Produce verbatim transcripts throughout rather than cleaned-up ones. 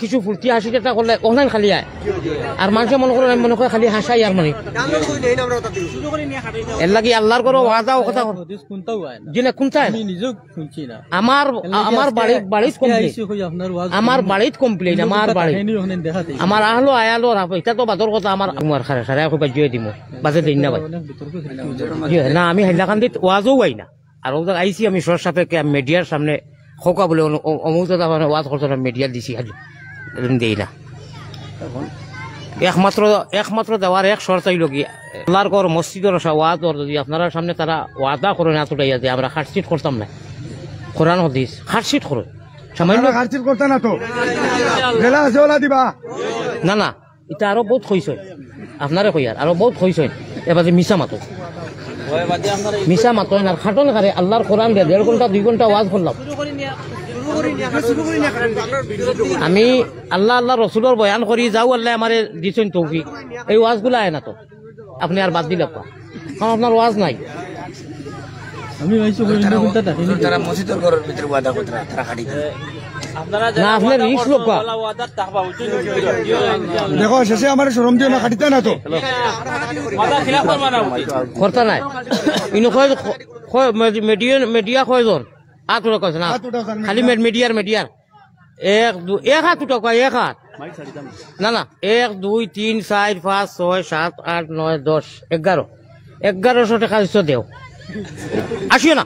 কিছু ফুর্তি হাসি ঠাট্টা করলে অখান খালি আয়। আর মানষে মনে করে, মনে করে খালি হাসাই আর মানে। এর লাগি আল্লার ঘরো ওয়াজও কথা কর। জি না, কুনটায়? আমার, আমার বাড়িত, বাড়িত complain। আমার বাড়িত complain, আমার বাড়িত। আমার আহলো আয়ালো রাখো, ইটা তো বাদর কথা, আমার, আমার খারে, খারে, এখন বাজিয়ে দিমু। বাজে দিন না ভাই। জি, না, আমি হাইলাকান্দিত ওয়াজও আই না। আর ও আইছি আমি সর সাপেক্ষে, আমি মিডিয়ার সামনে খোকা বলে অমুক দাদা মানে ওয়াজ করতো না, মিডিয়া দিছি খালি। এরকম দেই না। একমাত্র, একমাত্র দেওয়ার এক শর্ত অইল কি, আল্লার ঘর মসজিদর ওয়াজ অর যদি আপনারার সামনে তারা ওয়াদা করে না তুটাইয়া যে আমরা খাটসিট করতাম না, কোরআন হাদিস খাটসিট করে সামান্য আপনারা খাটসিট করতা না তো? জেলা আছে ওলা দিবা? না, না, ইটা আরো বউত কইছইন। আপনারে কইয়ার, আরো বউত কইছইন। এবারে মিছা মাতো। মিছা মাতো, আর খাটন খারে আল্লার কোরআন দিয়া দেড় ঘন্টা, দুই ঘন্টা ওয়াজ করলাম। আমি আল্লা, আল্লা রসুলর বয়ান করি যাও, আল্লায় আমারে দিছইন তৌফিক। এই ওয়াজগুলা আয় না তো। আপনে আর বাদ দিলাউক্কা। কারণ আপনার ওয়াজ নাই। আমি আইছি কই, তারা, তারা মসজিদর ঘরর ভিতরে ওয়াদা করতরা, তারা খাটি দেয়। না, আপনার রিস্ক লোক। দেখো, শেষে আমারে শরম দিও না, খাটিতা না তো। করতা নাই। ইনো কয়, কয়, মিডিয়া, মিডিয়া কয়জন? আত উঠা কয়জন, না। আত উঠা কয়জন, খালি মিডিয়া। মিডিয়ার, মিডিয়ার। এক, দু-, এক আত উঠা কয়, এক আত। না, না, এক, দুই, তিন, চাইর, পাঁচ, ছয়, সাত, আট, নয়, দশ, এগারো। এগারোশো টেকা দিছো দেও। আসিও না।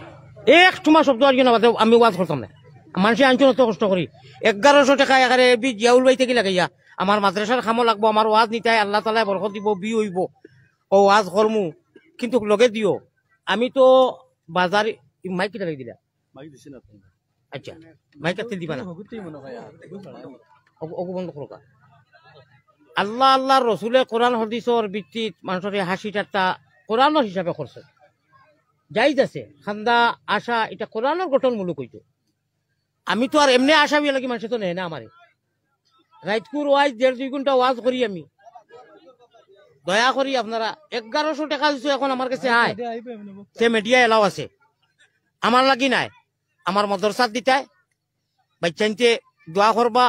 এক তোমার শব্দ আসিও না, বাদে আমি ওয়াজ করতাম না। মানষে আনছো অত কষ্ট করি। এগারোশো টেকা এখানে বি জিয়াউল ভাই থাকি লাগাইয়া। আমার মাদ্রাসার কামো লাগবো, আমার ওয়াজ নিতায়, আল্লা তাআলায় বরকত দিবো, বি অইবো। ও ওয়াজ করমু, কিন্তু লগে দিও। আমি তো বাজার, মাইক কিতা লাগি দিলা? মাইক দিছি না তো। আচ্ছা, মাইক আতে দিবা না। হগুতেই মনে হয় আর। অগু, অগু বন্ধ করো কা। আল্লা, আল্লার রসুলে কোরআন হাদিসর ভিত্তিত মানষরে হাসি ঠাট্টা কোরআনর হিসাবে করছে। জায়েজ আছে, কান্দা, হাসা, ইটা কোরআনর গঠনমূলক অইতো। আমি তো আর এমনে হাসা অইয়া লাগি মানষে তো নেয় না আমারে। রাইতকুর ওয়াজ দেড় দুই ঘন্টা ওয়াজ করি আমি। দয়া করি আপনারা এগারোশো টেকা দিছো, এখন আমার গেছে আয়। তে মিডিয়া এলাও আছে। আমার লাগি নায়, আমার মাদ্রাসাত দিতায়, বাইচ্চাইন্তে দোয়া করবা।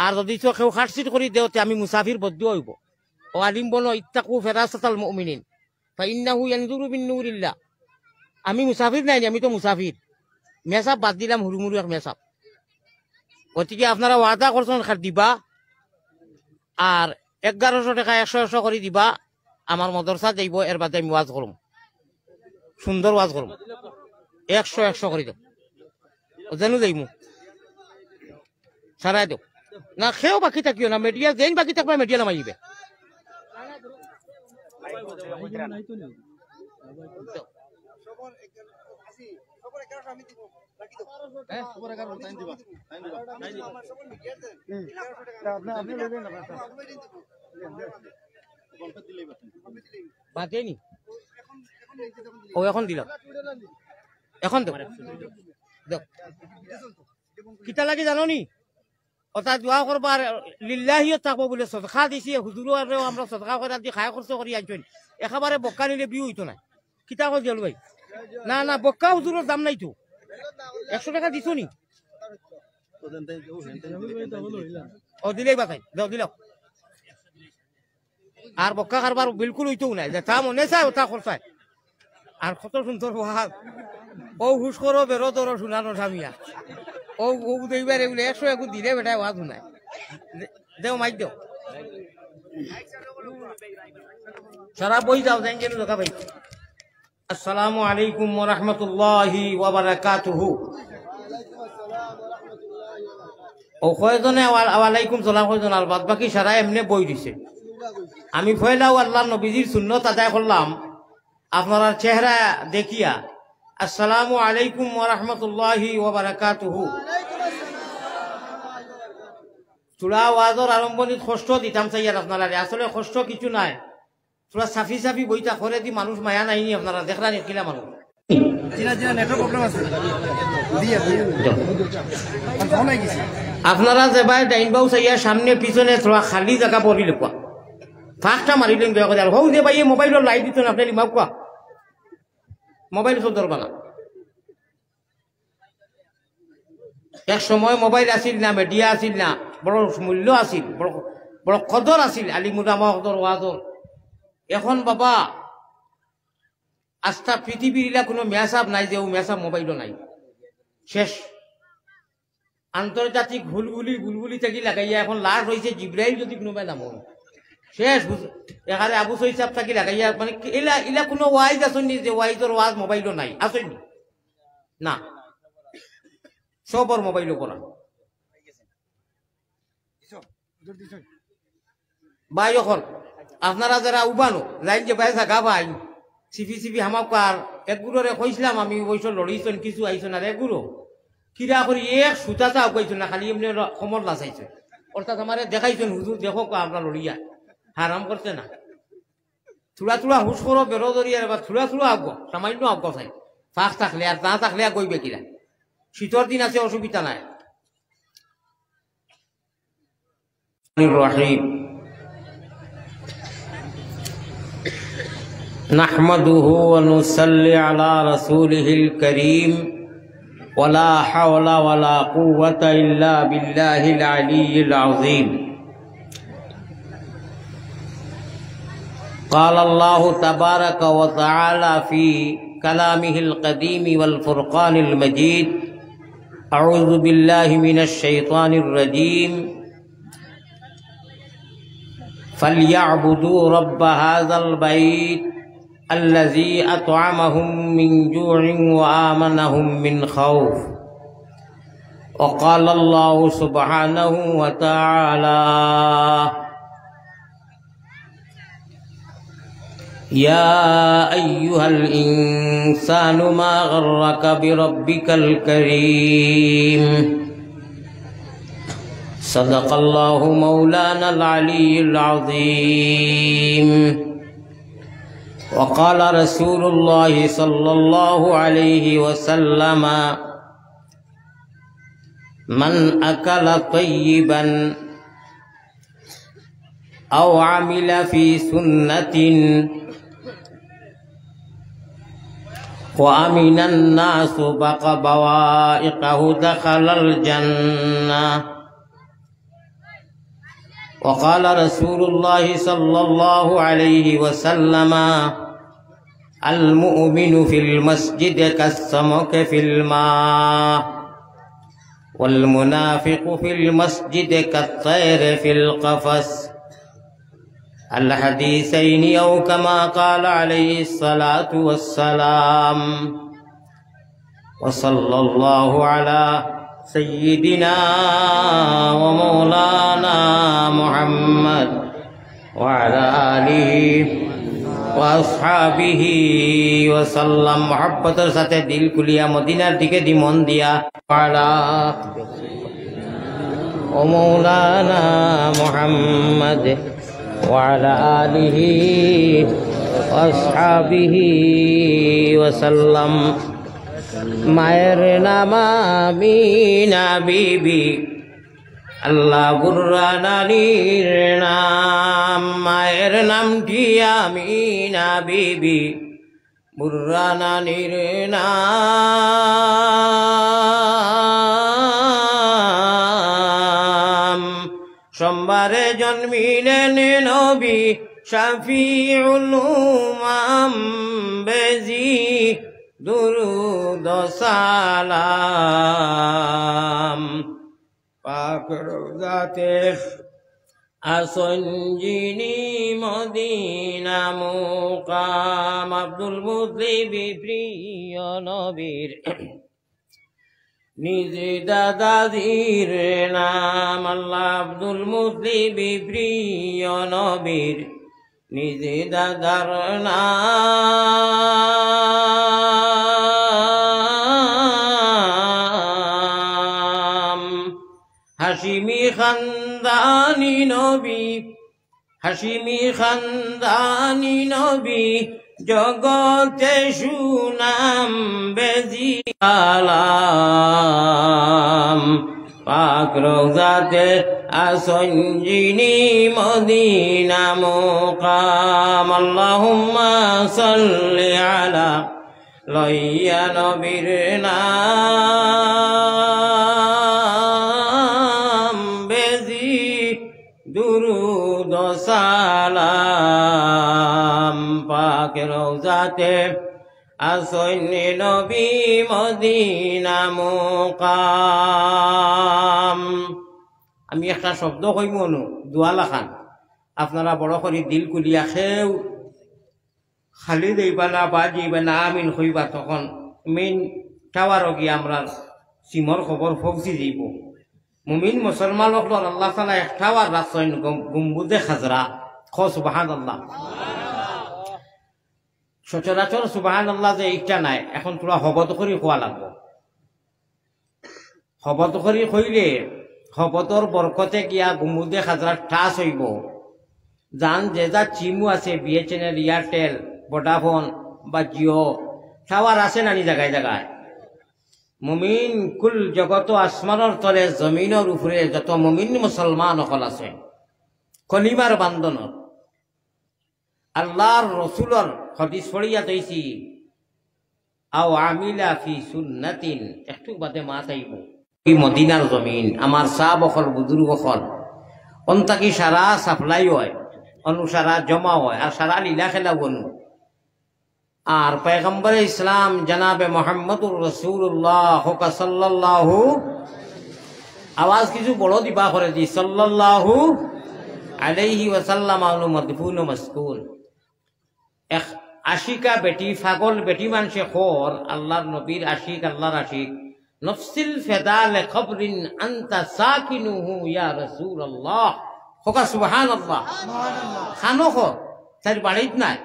আর যদি তো কেউ খাটসিট করি দেও, তে আমি মুসাফির বদদুয়া অইবো। ও আলিম বনো, ইত্তাকু ফেরাসাতাল মুমিনিন, ফাইন্নাহু ইয়ানজুরু বিন নূরিল্লাহ। আমি মুসাফির নাইনি, আমি তো মুসাফির। মেসাব বাদ দিলাম, হুরুমুরু এক মেসাব। গতিকে আপনারা ওয়াদা করছইন খালি দিবা, আর এগারোশো টেকা একশো একশো করি দিবা, আমার মাদ্রাসা যাইবো, এর বাদে আমি ওয়াজ করমু, সুন্দর ওয়াজ করমু, একশো একশো করি দেও, যেনু যাইমু, সারাই দেও। না, কেউ বাকি থাকিও না, মিডিয়া যেইন বাকি থাকবা, মিডিয়া নামাই দিবে। বাজেনি। ও, এখন দিলাম। এখন দেও। দেও। কিতা লাগি জানো নি? অতা দোয়া করবার লিল্লাহিও থাকবো বুলে সদকা দিছি, হুজুররেও আমরা সদকা করি দি খায় খরচ করি আনছইন। একেবারে বক্কা নিলে বিউ অইতো নায়। কিতা কই দিল ভাই? না, না, বক্কা হুজুরর দাম নাই তো। একশো টেকা দিছো নি? ও দিলেই বাতাই, দেও, দিলাও। আর বক্কা কারবার বিলকুল অইতোউ নায়, যেতা মনে চায় অতা খরচায়। আর কত সুন্দর ওয়াজ। ও হুশ করো, বেরো ধরো, শুনানো সামিয়া। ও, ও দেখবার এগুলো একশো একু দিলে বেটায় ওয়াজ হুনায়। দে-, দেও, মাইক দেও। সারা বই যাও, যাই যেন দেখা পাই। আসসালামু আলাইকুম ওয়া রাহমাতুল্লাহি ওয়া বারাকাতুহু। ও কয়জনে ওয়া-, ওয়ালাইকুম সালাম কয়জন, আর বাদ বাকি সারা এমনে বই দিছে। আমি পয়লাউ আল্লাহর নবীজির সুন্নত আদায় করলাম, আপনারার চেহারা দেখিয়া। আসসালামু আলাইকুম ওয়া রাহমাতুল্লাহি ওয়া বারাকাতুহু। থুড়া ওয়াজর আরম্ভণিত কষ্ট দিতাম চাইয়ার আপনারারে, আসলে কষ্ট কিছু নাই। থুড়া সাফি সাফি বইতা করে দি মানুষ মায়া নাইনি আপনারা, দেখরা নি কিলা মানুষ। জি না, জি না, নেটওয়ার্ক প্রবলেম আছে। দিয়া, দিয়া। আর ফোন আই গেছে। আপনারা যেবায় ডাইন বাউ চাইয়া সামনে পিছনে থুড়া খালি জাগা পড়ি লেখা। ফাঁকটা মারিলেন দয়া করে। আর হউ যে ভাইয়ে মোবাইলর লাইট দিত না, আপনি লিমাউকা। মোবাইল তো ধরবা না। এক সময় মোবাইল আছিল না, মিডিয়া আছিল না, বড় মূল্য আছিল, বড়, বড় কদর আছিল আলিম উলামা অকলর ওয়াজর। এখন বাবা, আস্তা পৃথিবীর ইলা কুনু মেসাব নাই যে অউ মেসাব মোবাইলো নাই। শেষ। আন্তর্জাতিক হুলহুলি বুলবুলি থাকি লাগাইয়া এখন লাশ অইছে জিব্রাইল যদি কুনুবায় নামইন। শেষ। বুঝ-, এখানে আবু সৈয়দ সাহেব থাকি লাগাইয়া, মানে, ইলা, ইলা কুনু ওয়াইজ আছইন নি যে ওয়াইজর ওয়াজ মোবাইলো নাই? আছইন নি? না। সবর মোবাইলো করা। ভাই অকল, আপনারা যেরা উবানো, যাইন যে ভাই জাগা পাইন, সিপি সিপি হামাক কর, এগুরে কইছলাম আমি, অবশ্য লড়িছইন, কিছু আইছইন, আর এগুরে কিরা করি এক সুতা চা উবাইছইন না, খালি এমনে র-, কমর লাচাইছইন। অর্থাৎ আমারে দেখাইছইন, "হুজুর, দেখো কো আমরা লড়িয়া।" হারাম করছে না। থুড়া থুড়া হুশ করো, বেরো ধরিয়া রে বা, থুড়া থুড়া আগুয়া, সামান্য আগুয়া চাই। ফাঁক থাকলে আর না থাকলে আগুয়াইবে কিরা? শীতর দিন আছে, অসুবিধা নাই। الرحيم. نحمده ونصلي على رسوله الكريم، ولا حول ولا قوة إلا بالله العلي العظيم. قال الله تبارك وتعالى في كلامه القديم والفرقان المجيد: أعوذ بالله من الشيطان الرجيم. فليعبدوا رب هذا البيت الذي أطعمهم من جوع وآمنهم من خوف. وقال الله سبحانه وتعالى: يا أيها الإنسان ما غرك بربك الكريم. صدق الله مولانا العلي العظيم. وقال رسول الله صلى الله عليه وسلم: من أكل طيبا أو عمل في سنة وأمن الناس بق-، بوائقه دخل الجنة. وقال رسول الله صلى الله عليه وسلم: المؤمن في المسجد كالسمك في الماء، والمنافق في المسجد كالطير في القفص. الحديثين أو كما قال عليه الصلاة والسلام. وصلى الله على سيدنا ومولانا محمد وعلى آله وأصحابه وسلم. মহব্বতর সাথে দিল খুলিয়া মদিনার দিকে দি মন দিয়া। وعلى ومولانا محمد وعلى آله وأصحابه وسلم. মায়ের নাম আমিনা বিবি, আল্লাহ বুর্রা নানির নাম। মায়ের নামটি আমিনা বিবি, বুর্রা নানির নাম। সোমবারে জন্মিলেন নবী শাফিউল উমাম, বেজি দুরুদ সালাম। পাক রওজাতে আছইন যিনি মদিনা মুকাম। আব্দুল মুতলিব প্রিয় নবীর নিজ দাদাজির নাম। আল্লাহ, আব্দুল মুতলিব প্রিয় নবীর নিজ দাদার নাম। হাশিমি খানদানি নবী, হাশিমি খানদানি নবী, জগতে সুনাম বেজি আলাম। পাক রওজাতে আছইন যিনি মদিনা মুকাম। আল্লাহুম্মা সাল্লি আলা লইয়া নবীর নাম বেজি দুরুদ ও সালাম পাক রওজাতে, আসইন নবী মদিনা মুকাম। আমি একটা শব্দ কইমু নু, দোয়া লাখান। আপনারা বড় করি দিল খুলিয়া কেউ খালি যাইবা না, বা যাইবা না, আমিন কইবা, তখন মেইন টাওয়ারও গিয়া আমরার সিমর খবর পৌঁছি যাইব। মুমিন মুসলমান অকলর আল্লাহ তাআলা এক টাওয়ার রাখছইন গম-, গম্বুজে খাজরা। ক সুবহানাল্লাহ। সচরাচর সুবহানাল্লাহ যে ইটা নাই, এখন থুড়া হবত করি কওয়া লাগবো। হবত করি কইলে হবতর বরকতে গিয়া গম্বুজে খাজরা টাচ অইব। যান যে যা সিমও আছে, বিএসএনএল, এয়ারটেল, ভোডাফোন বা জিও, টাওয়ার আছে নানি জাগায় জাগায়। মুমিন কুল জগত আসমানর তলে, জমিনর উপরে যত মুমিন মুসলমান অকল আছে, কলিমার বান্ধনর, আল্লাহর রসুলর হাদিস পড়িয়া তৈছি, আও আমিলা ফি সুন্নাতিন, একটু বাদে মাত আইব। এই মদিনার জমিন, আমার সাব অকল, বুজুর্গ অকল, অন থাকি সারা সাপ্লাই অয়, অনু সারা জমা অয়, আর সারা লীলা খেলা অনু। আর পয়গম্বরে ইসলাম জনাবে মোহাম্মদুর রাসূলুল্লাহ, কউক্কা সাল্লাল্লাহু, আওয়াজ কিছু বড় দিবা করে দি, সাল্লাল্লাহু আলাইহি ওয়াসাল্লাম, আউনু মদফুন ও মসকুন। এক আশিকা বেটি, পাগল বেটি মানষে কর, আল্লাহর নবীর আশিক, আল্লাহর আশিক। নফসিল ফেদা লে কবরিন আনতা সাকিনুহু ইয়া রাসূলুল্লাহ। কউক্কা সুবহানাল্লাহ। খানো কর, তাইর বাড়িত নাই।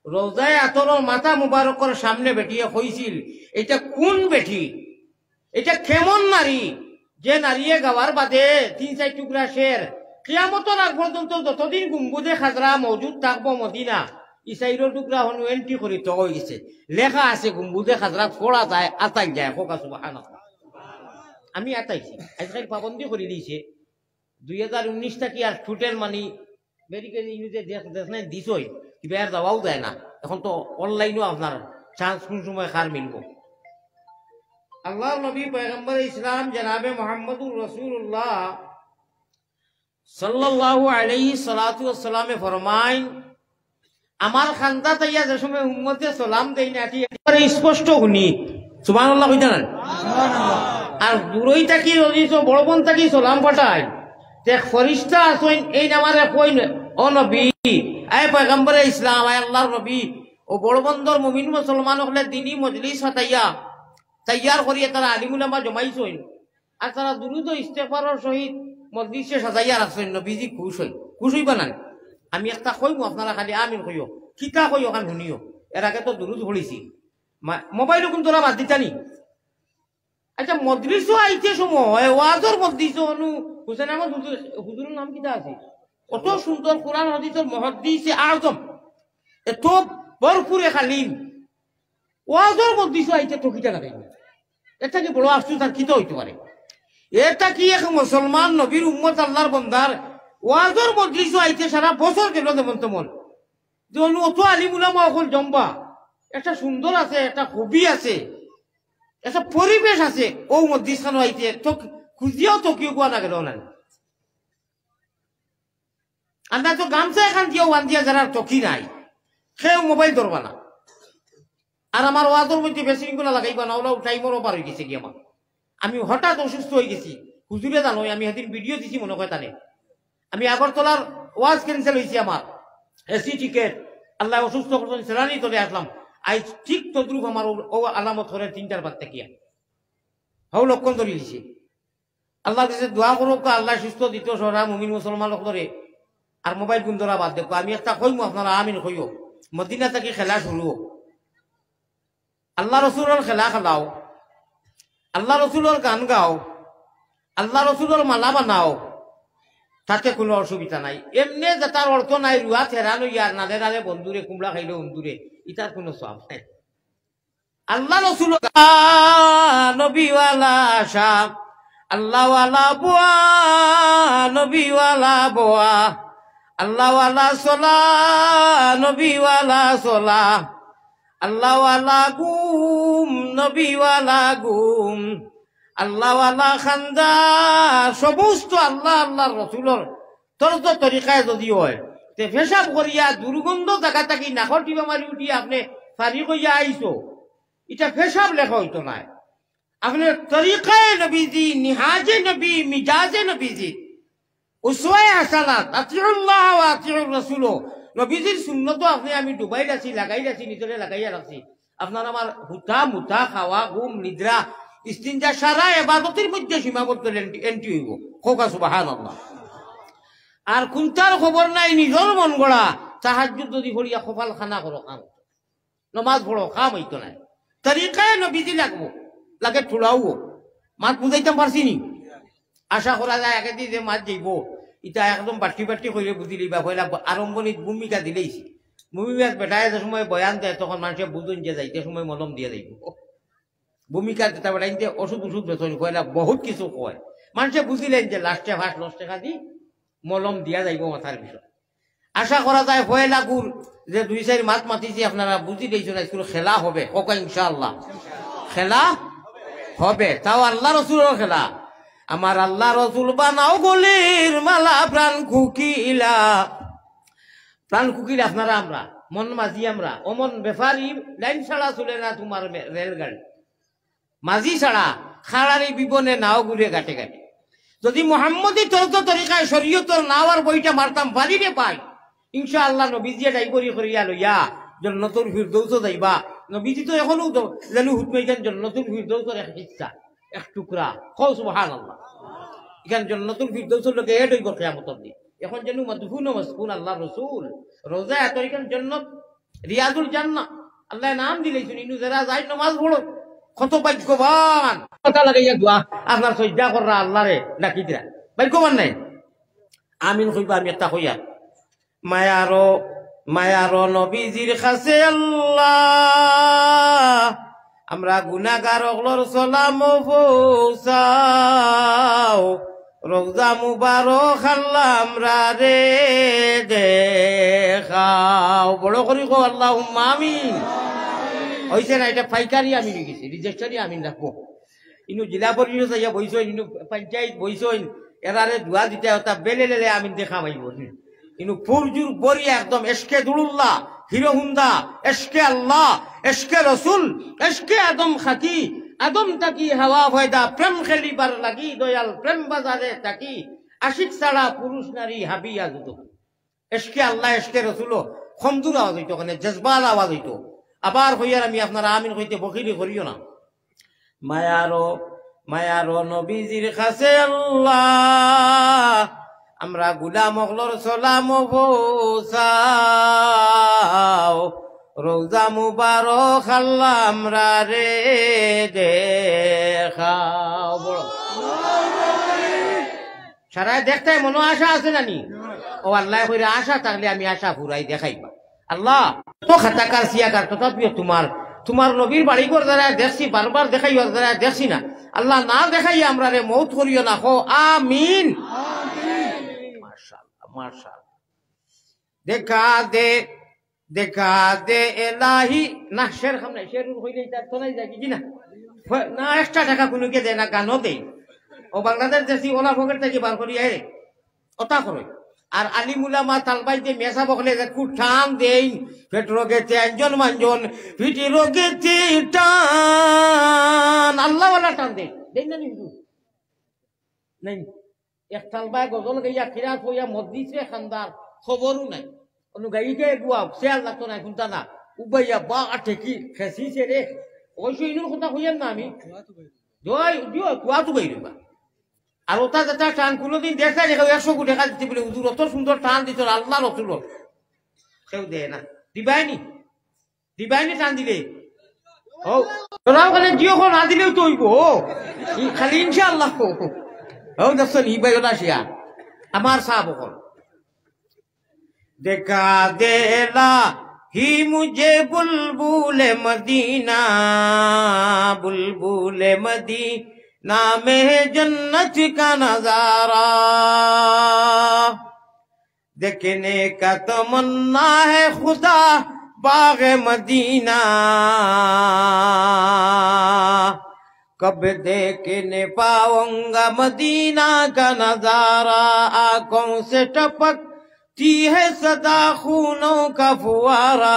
রওজায়ে আতহরর মাথা মুবারকর সামনে বেটিয়ে কইছিল, "এটা কোন বেটি? এটা কেমন নারী? যে নারীয়ে গাওয়ার বাদে তিন চাইর টুকরা শের কিয়ামতর আগ পর্যন্ত যতদিন গম্বুজে খাজরা মওজুদ থাকবো মদিনা, ই চাইরো টুকরা হনু এন্ট্রি করি তো অই গেছে।" লেখা আছে গম্বুজে খাজরাত পড়া যায়, আতাইল যায়। কউক্কা সুবহানাল্লাহ। আমি আতাইছি, আজকাল পাবন্দি করি দিছে। দুই হাজার উনিশ থাকি আর টোটাল মানি ব্যারিকেড ইউনিটে দেখ, দেখ নাই দিছই, কিবা আর যাওয়াও যায় না। এখন তো অনলাইনও আপনার চান্স কোন সময় কার মিলবো। আল্লাহর নবী পয়গম্বরে ইসলাম জনাবে মোহাম্মদুর রাসূলুল্লাহ সাল্লাল্লাহু আলাইহি সালাতু ওয়াসসালামে ফরমাইন, আমার খান্দাত আইয়া যে সময় উম্মতে সালাম দেইন, আটি একেবারে স্পষ্ট হুনি। সুবহানাল্লাহ কইতা না? আর দূরই থাকি যদি তো বড় বন থাকি সালাম পাঠাই, তে এক ফরিস্তা আছইন, এইন আমারে কইন, "ও নবী, আয় পয়গম্বরে ইসলাম, আয় আল্লাহর নবী, ও বড় বন্দর মুমিন মুসলমান অকলে দিনী মজলিস ফাতাইয়া তৈয়ার করিয়া তারা আলিম উলামা জমাইছইন।" আর তারা দুরুদ ও ইস্তেগফারর সহিত মজলিসে সাজাইয়া রাখছইন, নবীজি খুশ অইন। খুশ অইবা না? আমি একটা কইমু, আপনারা খালি আমিন কইও। কিতা কইও খান হুনিও। এর আগে তো দুরুদ পড়ছি। মা-, মোবাইল হুকুম তোরা বাদ দিতা নি? আচ্ছা, মজলিসও আইতে সময়, ওয়াজর মজলিসও অনু হুসেন আহমদ হুজুর, হুজুরর নাম কিতা আছে? অত সুন্দর কোরআন হাদিসর মুহাদ্দিসে আজম। এত ভরপুরে খালিম। ওয়াজর মজলিসও আইতে ঠকিতা না কেন? এটা কি বড় আফসোস আর কিতা অইতে পারে? এটা কি এক মুসলমান নবীর উম্মত আল্লাহর বন্দার ওয়াজর মজলিসও আইতে সারা বছর গেল যেমন তেমন। যে অনু অত আলিম উলামা অকল জমবা, একটা সুন্দর আছে, একটা হবি আছে, একটা পরিবেশ আছে, ও মজলিস খানো আইতে তো খুঁজিয়াও তো কেউ গুয়া না গেল না। আমরা তো গামছা এখান দিয়েও বান্ধিয়া যারা টকি নাই, কেউ মোবাইল ধরবা না। আর আমার ওয়াজর মধ্যে বেশি ইনগুলা লাগাইবা না, ওলা টাইমরও পার অই গেছে গিয়া আমার। আমি হঠাৎ অসুস্থ অই গেছি, হুজুরে জানো, আমি সেদিন ভিডিও দিছি মনে কয় তানে। আমি আগরতলার ওয়াজ ক্যান্সেল অইছে আমার, এসি টিকিট, আল্লায় অসুস্থ করছইন, সেলানি তলে আসলাম। আইজ ঠিক তদ্রুপ আমার ও, ও আলামত করে তিনটার বাদ থাকিয়া। হউ লক্ষণ ধরি দিছে। আল্লাহর কাছে দোয়া করউক্কা, আল্লায় সুস্থ দিতো সারা মুমিন মুসলমান অকলরে। আর মোবাইল গুন ধরা বাদ দেউক্কা। আমি একটা কইমু, আপনারা আমিন কইও। মদিনা থাকি খেলা শুরু অউক। আল্লাহ রসুলর খেলা খেলাও, আল্লাহ রসুলর গান গাও, আল্লাহ রসুলর মালা বানাও, তাতে কোনো অসুবিধা নাই। এমনে যেটার অর্থ নাই, রুয়া থেরান অইয়া আর নালে নালে বন্ধুরে, কুমড়া খাইলো বন্ধুরে, ইটার কোনো সওয়াব নাই। আল্লাহ রসুল, নবীওয়ালা আশা, আল্লাহওয়ালা বোয়া, নবীওয়ালা বোয়া, আল্লাহওয়ালা সলা, নবীওয়ালা সলা, আল্লাহওয়ালা ঘুম, নবীওয়ালা ঘুম, আল্লাহওয়ালা খান্দা, সমস্ত আল্লাহ, আল্লাহর রসুলর তর্জ তরিকায় যদি অয়, তে পেশাব করিয়া দুর্গন্ধ জাগা থাকি নাকর টিপা মারি উঠিয়া আপনে ফারিগ অইয়া আইছো, ইটা পেশাব লেখা অইতো নায়। আপনে তরিকায়ে নবীজি, নিহাজে নবী, মিজাজে নবীজি, উসওয়ায়ে হাসানাত, আতিউল্লাহ ওয়া আতিউর রাসূল, নবীজির সুন্নত আপনে আমি ডুবাইর আছি, লাগাইর আছি, নিজরে লাগাইয়া রাখছি। আপনার আমার হুতা, মুতা, খাওয়া, ঘুম, নিদ্রা, ইস্তিনজা, সারা এবাদতর মধ্যে সীমাবদ্ধ এন্ট্রি, এন্ট্রি অইবো। কউক্কা সুবহানাল্লাহ। আর কুন্তার খবর নাই, নিজর মন গড়া, তাহাজ্জুদ যদি পড়িয়া কপাল খানা করো, কাম অইতো নায়। নমাজ পড়ো, কাম অইতো নায়। তরিকায়ে নবীজি লাগবো, লাগে ঠুলাও। মাত বুঝাইতাম পারছি নি? আশা করা যায় আগেদি যে মাত যাইবো, ইটা একদম বাট্টি বাট্টি কইরে বুঝিলিবা। পয়লা ব-, আরম্ভণিত ভূমিকা দিলাইছি। ভূমিকা বেটায় যে সময় বয়ান দেয়, তখন মানষে বুঝইন যে যাইতে সময় মলম দিয়া যাইবো। ভূমিকা যেটা বেটাইন যে ওষুধ ওষুধ বেচইন, পয়লা বহুত কিছু কয়। মানষে বুঝিলাইন যে লাস্টে পাঁচ দশ টেকা দি মলম দিয়া যাইবো মাথার বিষয়। আশা করা যায় পয়লাগুর যে দুই চাইর মাত মাতিছি আপনারা বুঝিলাইছইন, আইজকুর খেলা হবে, কউক্কা ইনশাআল্লাহ। খেলা হবে, তাও আল্লাহ রসুলর খেলা। আমার আল্লাহ রসুল বানাও গলির মালা প্রাণ কুকিলা। প্রাণ কুকিলা আপনারা আমরা, মন মাঝি আমরা, অমন ব্যাপারী লাইন ছাড়া চলে না তোমার মে-, রেলগাড়ি। মাঝি ছাড়া খাড়ারি বিবনে নাও ঘুরে ঘাটে ঘাটে। যদি মোহাম্মদী তর্জ তরিকায় শরীয়তর নাওয়ার বইটা মারতাম পারি রে ভাই, ইনশাআল্লাহ নবীজিয়ে ড্রাইভারি করিয়া লইয়া জন্নতুল ফিরদৌসো যাইবা। নবীজি তো এখনো দ-, জানু হুতমাইছেন জন্নতুল ফিরদৌসর এক হিস্সা, এক টুকরা। কও সুবহানাল্লাহ। ইখান জন্নতুল ফিরদৌসর লগে এড অইবো কিয়ামতর দিন। এখন জানু মদফুন ও মসকুন আল্লাহ রসুল। রোজা এত ইখান জন্নত রিয়াজুল জান্নাহ, আল্লায় নাম দিলাইছইন, ইনো যেরা যাইন নমাজ পড়ইন, কত ভাগ্যবান। কথা লাগাইয়া দোয়া, আপনার সইজদা কররা আল্লারে ডাকি দিরা। ভাগ্যবান নায়? আমিন কইবা, আমি একটা কইয়া। মায়ারো, মায়ারো নবীজির কাছে আল্লাহ, আমরা গুনাগার অকলর সালাম পৌঁছাও। রওজা মুবারক আল্লাহ আমরারে দেখাও। বড় করি কও, আল্লাহুম্মা আমিন। অইছে না, ইটা পাইকারি আমিন অইগেছে, রেজিস্টারি আমিন রাখবো। ইনো জিলা পরিষদ আইয়া বইছইন, ইনো পঞ্চায়েত বইছইন, এরারে দোয়া দিতে অতা বেলে লেলে আমিন দেখা পাইবো। ইনো পুরজুর বরিয়া একদম এশকে দুরুল্লাহ, হিরো হুন্দা, এশকে আল্লাহ, এশকে রসুল, এশকে আদম খাকি, আদম থাকি হাওয়া পয়দা, প্রেম খেলিবার লাগি দয়াল প্রেম বাজারে থাকি, আশিক ছাড়া পুরুষ নারী হাবিয়া যুদু। এশকে আল্লাহ, এশকে রসুলও খমজুর আওয়াজ অইতো, ওখানে জজবার আওয়াজ অইতো। আবার কইয়ার আমি আপনারা আমিন কইতে বখিলি করিও না। মায়ারো, মায়ারো নবীজির কাছে আল্লাহ, আমরা গুলাম অকলর সালাম পৌঁছাও। রওজা মুবারক আল্লাহ আমরারে দেখাও। বড় সারায় দেখতায় মনো আশা আছে না নি? ও আল্লায় কইরা আশা থাকলে আমি আশা ফুরাই দেখাইবা। আল্লাহ, তো খাতাকার সিয়াকার তথাপিও তোমার, তোমার নবীর বাড়িঘর যারা দেখছি, বারবার দেখাইও, যারা দেখছি না। আল্লাহ, না দেখাইয়া আমরারে মউত করিও না, কও আমিন। মাশাআল্লাহ, মাশাআল্লাহ। দেখা দে, দেখা দে এলাহি। না, শের খাম নাই, শের উর কইলে ইটা তো নাই যায়, কি না? না, এক্সট্রা টাকা কুনুকে দেয় না, গানও দেয়। ও বাংলাদেশ দেশি ওলা পকেট থাকি বার করি আয়, ওটা করে। আর আলিম উলামা তালবাই যে মেসাব অকলে যে খুব টান দেইন, পেট রোগেতে আঞ্জন মাঞ্জন, পিঠি রোগেতে টান, আল্লাহওয়ালা টান দেইন, দেইন না নি হুজুর? নাই। এক তালবায় গজল গাইয়া কিরাত অইয়া মজলিসরে খান্দার খবরও নাই। অনু গাইকে গুয়া, সে আল্লাহ তো নাই, শুনতা না। উবাইয়া বা আঠে কি খেসিছে রে। অবশ্য ইনুর কথা কইয়ার না আমি। জয়, জয়, কুয়া তো গাইল বা। আর ওটা যেটা টান কোনোদিন দেখা যায়, কেউ একশো কোটি টাকা দিতে বলে, "হুজুর, অত সুন্দর টান দিত, আল্লাহ রসুল।" কেউ দেয় না। দিবায়নি? দিবায়নি টান দিলে? ও, তোরাও ওখানে জিও কো না দিলেও তো অইবো। ও, ই খালি ইনশাআল্লাহ কো। ও, দেখছো নি, ভাই, ওটা শিয়া। আমার সাব অকল। দেখা দেলা হি মুঝে বুলবুল মদিনা, বুলবুল মদিনা মে জন্নত কা নজারা। دیکھنے کا تمنا ہے خدا باغ مدینہ، کب دیکھنے پاؤں گا مدینہ کا نظارہ، آنکھوں سے ٹپکتی ہے سدا خونوں کا فوارہ۔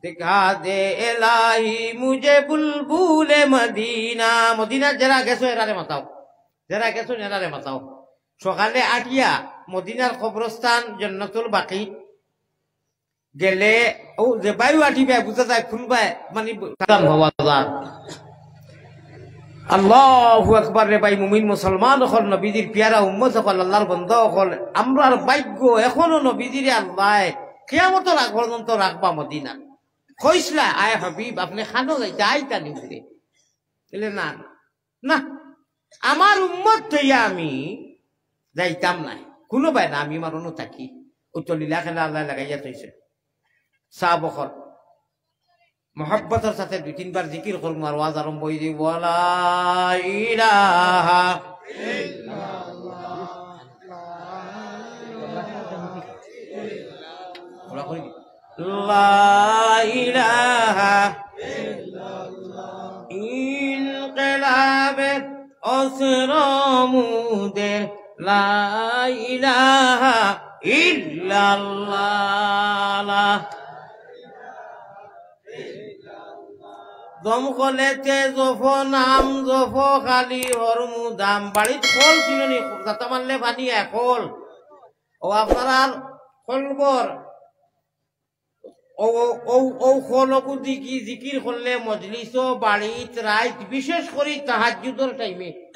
دکھا دے الٰہی مجھے بلبل مدینہ۔ মদিনাত যেরা গেছো এরারে মাতাও, যেরা গেছো এরারে মাতাও। সকালে আটিয়া মদিনার কবরস্থান জন্নতুল বাকি গেলে, ও যে বায়ু আটিবায় বুঝা যায় কোন বায়, মানে, কালাম হওয়া যায়। আল্লাহু আকবার রে ভাই, মুমিন মুসলমান অকল, নবীজির পিয়ারা উম্মত অকল, আল্লাহর বন্দা অকল, আমরার ভাগ্য এখনো নবীজিরে আল্লায় কিয়ামতর আগ পর্যন্ত রাখবা মদিনা। কইছলা, "আয় হাবিব, আপনে খানো যাইতা, আইতা নি ঘুরে?" বলে, "না, না, না, আমার উম্মত থইয়া আমি যাইতাম নায়, কোনো বায় না, আমি আমার অনু থাকি।" ও তো লীলা খেলা আল্লাহ লাগাইয়া থইছে। সাব অকল, মহব্বতর সাথে দুই তিনবার জিকির করুন, আর ওয়াজ আরম্ভ হয়ে যাবে। ওয়ালা ইলাহা ইল্লাল্লাহ। ওরা করি। লা ইলাহা ইল্লাল্লাহ। ইনকিলাবে অসর মুদের লা ইলাহা ইল্লাল্লাহ। দমকলেতে জফো নাম জফো খালি হরমুদাম। বাড়িত কল ছিল নি, যাতা মারলে পানি একল। ও আপনারার কলবর ও, ও, ও, ও কলকু দিকি জিকির করলে মজলিসও বাড়িত রাইত, বিশেষ করি তাহাজ্জুদর টাইমে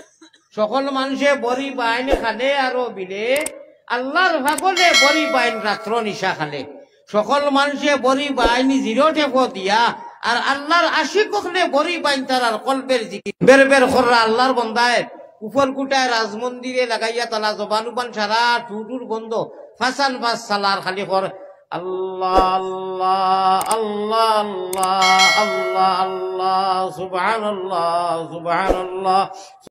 সকল মানুষে বড়ি বাইন খালে আরো বিলে, আল্লাহর পাগলে বড়ি বাইন রাত্র নিশা খালে। সকল মানুষে বড়ি বাইন জিরো টেপো দিয়া, আর আল্লাহর আশিক অকলে বড়ি বাইন তারার কলবের জিকির। বের বের কররা আল্লাহর বন্দায়, উপর কুটায় রাজমন্দিরে লাগাইয়া তালা জবান উবান সারা টুটুর বন্ধ, ফাসান ফাস সালার খালি কর, আল্লাহ, আল্লাহ, আল্লাহ, আল্লাহ, আল্লাহ, আল্লাহ, সুবহানাল্লাহ, সুবহানাল্লাহ।